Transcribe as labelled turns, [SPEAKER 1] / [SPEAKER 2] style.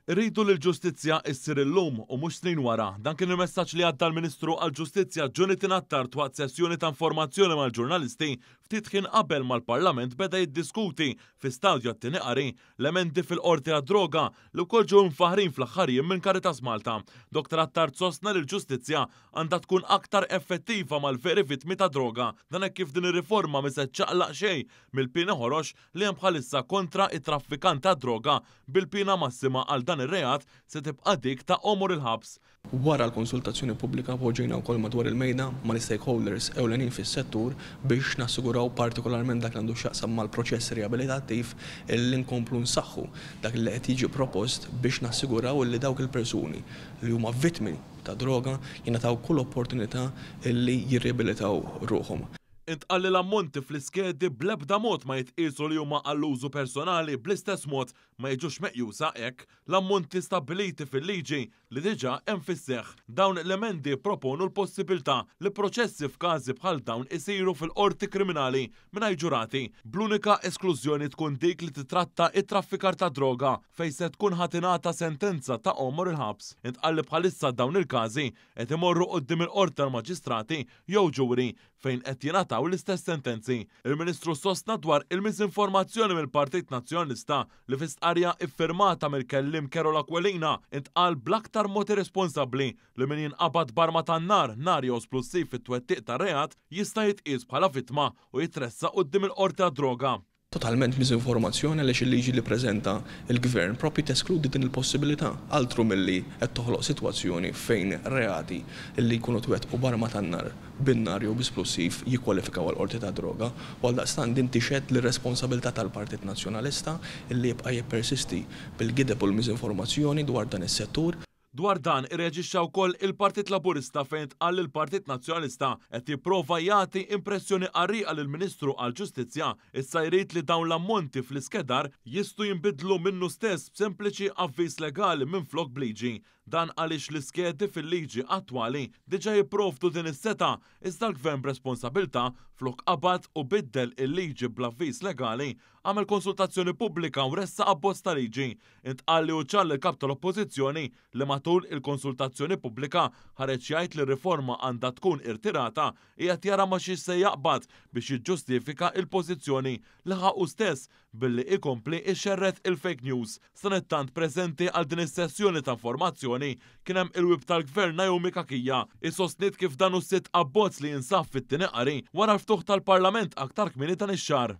[SPEAKER 1] Irridu li l-ġustizzja issir illum u mhux snin wara. Dan kien il-messaġġ li għadda l-Ministru għall-Ġustizzja Jonathan Attard waqt sessjoni ta' informazzjoni mal-ġurnalisti ftit ħin qabel ma l-Parlament beda jiddiskuti fi stadju għat-tieni qari l-emendi fil-Qorti għad-Droga li wkoll ġew imfaħħrin fl-aħħar jiem minn Caritas Malta. Dr Attard sostna li l-ġustizzja għandha tkun aktar effettiva mal-veri vittmi tad-droga. Dan hekk kif din ir-riforma mhi se ċċaqlaq xejn mill-pieni ħorox li hemm bħalissa kontra t-traffikant tad-droga, bil-piena massima għal dan ir-reat se tibqa' dik ta' għomor il-ħabs.
[SPEAKER 2] Wara l-konsultazzjoni pubblika poġġejna wkoll madwar il-mejda mal-istakeholders ewlenin fis-settur biex nassiguraw partikolarment dak li għandu x'jaqsam mal-proċess riabilitattiv illi nkomplu nsaħħu dak li qed jiġi propost biex nassiguraw illi dawk il-persuni li huma vittmi ta' droga jingħataw kull opportunità illi jirriabilitaw ruħhom.
[SPEAKER 1] Intqal li l-ammonti fl-iskedi bl-ebda mod ma jitqiesu li huma għall-użu personali bl-istess mod ma jiġux meqjusa hekk l-ammonti stabbiliti fil-liġi li diġà hemm fis-seħħ. Dawn l-emendi jipproponu l-possibilità li proċessi f'każi bħal dawn isiru fil-Qorti Kriminali mingħajr ġurati, bl-unika esklużjoni tkun dik li titratta t-traffikar tad-droga fejn se tkun ħa tingħata sentenza ta' għomor il-ħabs. Intqal li bħalissa dawn il-każi qed imorru quddiem il-Qorti tal-Maġistrati jew ġuri fejn qed jingħataw l-istess sentenzi. Il-Ministru sostna dwar il-miżinformazzjoni mill-Partit Nazzjonalista li fi stqarrija iffirmata mill-kelliem Carol Aquilina intqal bl-aktar mod irresponsabbli li min jinqabad b'arma tan-nar, nar jew splussiv fit-twettiq ta' reat jista' jitqies bħala vittma u jitressaq quddiem il-Qorti għad-Droga.
[SPEAKER 2] Totalment miżinformazzjoni għaliex il-liġi li ppreżenta l-Gvern proprju teskludi din il-possibilità, altru milli qed toħloq sitwazzjoni fejn reati li jkunu twettqu b'arma tan-nar, bin-nar jew bi splussiv jikkwalifikaw għall-Qorti tad-Droga u għaldaqstant din tixhed l-irresponsabilità tal-Partit Nazzjonalista li jibqa' jippersisti bil-gideb u l-miżinformazzjoni dwar dan is-settur.
[SPEAKER 1] Dwar dan irreaġixxa wkoll il-Partit Laburista fejn intqal li l-Partit Nazzjonalista qed jipprova jagħti impressjoni qarrieqa li l-Ministru għall-Ġustizzja issa jrid li dawn l-ammonti fl-iskedar jistgħu jinbidlu minnu stess b'sempliċi avviż legali minflok b'liġi. Dan għaliex l-iskedi fil-liġi attwali diġà jipprovdu din is-setgħa iżda l-Gvern b'responsabilità flok qabad u biddel il-liġi bl-avviż legali għamel konsultazzjoni pubblika u ressaq abbozz ta' liġi. Intqal li hu ċar lill-Kap tal-Oppożizzjoni li matul il-konsultazzjoni pubblika ħareġ jgħid li r-riforma għandha tkun irtirata qiegħed jara ma' xiex se jaqbad biex jiġġustifika il-pożizzjoni li ħa hu stess billi ikompli ixerred il-fake news. Sanittant preżenti għal din is-sessjoni ta' informazzjoni kien hemm il-Whip tal-Gvern Naomi Cachia. Hi sostniet kif dan hu s-sitt abbozz li jinsab fit-tieni qari wara l-ftuħ tal-Parlament aktar kmieni dan ix-xahar.